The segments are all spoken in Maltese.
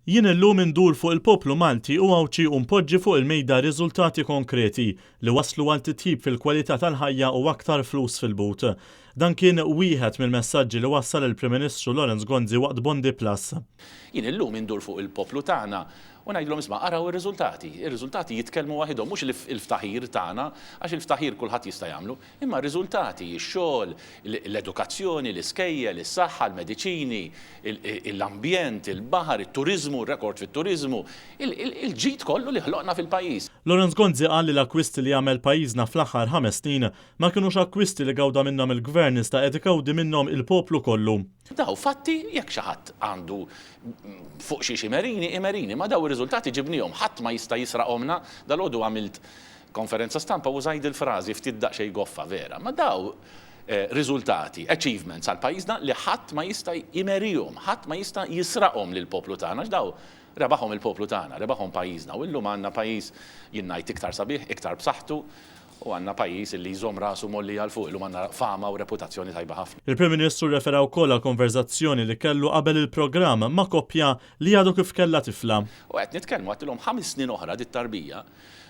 Jien illum indur fuq il-poplu Malti u Għawdxi u npoġġi fuq il-mejda riżultati konkreti li wasslu għal titjib fil-kwalità tal-ħajja u aktar flus fil-but. Dan kien wieħed mill-messaġġi li wassal il-Prim Ministru Lawrence Gonzi waqt Bondi Plus. Jien illum indur fuq il-poplu tagħna u ngħidilhom isma' araw ir-riżultati. Ir-riżultati jitkellmu waħidhom mhux il-ftaħir tagħna għax il-ftaħir kulħadd jista' jagħmlu, Imma r-riżultati, ix-xogħol, l-edukazzjoni, l-iskejjel, is-saħħa, l-mediċini, l-ambjent, il-baħar, it-turiżmu, ir-rekord fit-turiżmu, il-ġid kollu li ħloqna fil-pajjiż. Lawrence Gonzi qal li l-akkwisti li għamel pajjiżna fl-aħħar ħames snin ma kinux akkwisti li gawda minnhom il-Gvern iżda qed igawdi minnhom il-poplu kollu. Daw fatti, jekk xi ħadd għandu fuq xiex imerini, imerini, ma daw ir-riżultati ġibnihom, ħadd ma jista' jisraqhomlna. Dalgħodu għamilt Konferenza stampa użajt dil-frażi ftit daqsxejn goffa vera, ma daw riżultati, achievements għal pajjiżna li ħadd ma jista' jmerihom, ħadd ma jista' jisraqhom lill-poplu tagħna għax daw rebaħhom il-poplu tagħna, rebaħhom pajjiżna u llum għandna pajjiż jien ngħid iktar sabiħ, iktar b'saħħtu u għandna pajjiż li jżomm rasu mgħollija 'l fuq, illum għandna fama u reputazzjoni tajba ħafna. Il-Prim Ministru rrefera wkoll għal konverżazzjoni li kellu qabel il-programm ma' koppja li għadu kif kellha tifla. U qed nitkellmu għedtilhom ħames snin oħra dit-tarbija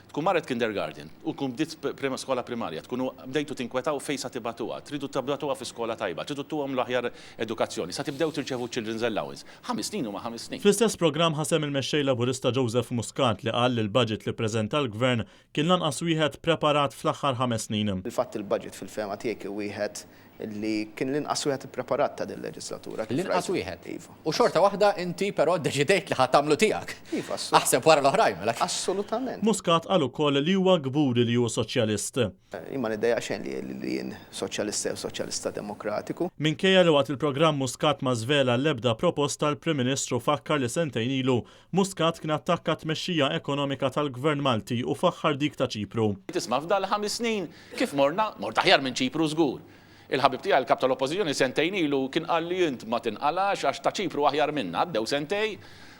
Tkun marret kindergarten u tkun bdiet skola primarja, tkunu bdejtu tinkwetaw fejn sa tibagħtuha, tridu tibagħtuha fi skola tajba, tridu ttuhom l-aħjar edukazzjoni, sa tibdew tirċevu ċ-children's allowance. Ħames snin huma ħames snin. Fl-istess programm ħa sehem il-Mexxej Laburista Joseph Muscat li qal li l-budget li ppreżenta l-Gvern kien l-anqas wieħed preparat fl-aħħar ħames snin. Fil-fatt il-budget fil-fehma tiegħi kien wieħed li kien l-inqas wieħed ippreparat ta' din il-leġislatura kif L-inqas rajt. wieħed. Iva. U xorta waħda inti però ddeċidejt li ħa tagħmlu tiegħek. Iva, assu. Aħseb wara l-oħrajn mela. Assolutament. Muscat qal ukoll li huwa kburi li hu soċjalist. Jien ma niddejjaq xejn li li jien soċjalista jew soċjalista demokratiku. Minkejja li waqt il-programm Muscat ma żvela l-ebda proposta l-Prim Ministru fakkar li sentejn ilu Muscat kien attakka t-tmexxija ekonomika tal-Gvern Malti u faħħar dik ta' Ċipru. Tisma' f'dal-ħames snin Kif morna? Mort aħjar minn Ċipru żgur. Il-ħabib tiegħi l-Kap tal-Oppożizzjoni sentejn ilu kien qalli int ma tinqalax għax ta' Ċipru aħjar minna. Għaddew sentej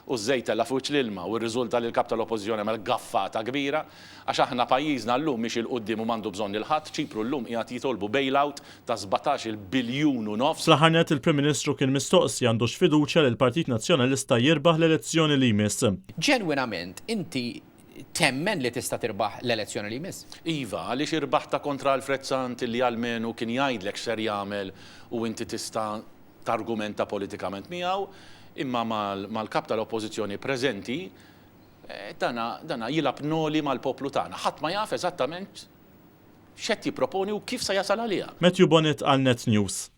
u ż-żejt tela' f'wiċċ l-ilma u rriżulta li l-Kap tal-Oppożizzjoni għamel gaffata kbira għax aħna pajjiżna llum miexi 'l quddiem u m'għandu bżonn lil ħadd. Ċipru llum qiegħed jitolbu bailout ta' sbatax-il biljun u nofs. Fl-aħħar nett il-Prim Ministru kien mistoqsi għandux fiduċja li l-Partit Nazzjonalista jirbaħ l-elezzjoni li jmiss. Ġenwinament inti Temmen li tista' tirbaħ l-elezzjoni li jmiss? Iva, għaliex irbaħtha kontra Alfred Sant li almenu kien jgħidlek x'ser jagħmel u inti tista' targumenta politikament miegħu, imma mal-Kap tal-Oppożizzjoni preżenti, dana dana jilgħab noli mal-poplu tagħna. Ħadd ma jaf eżattament x'qed jipproponi u kif sa jasal għaliha. Matthew Bonett għal Net News.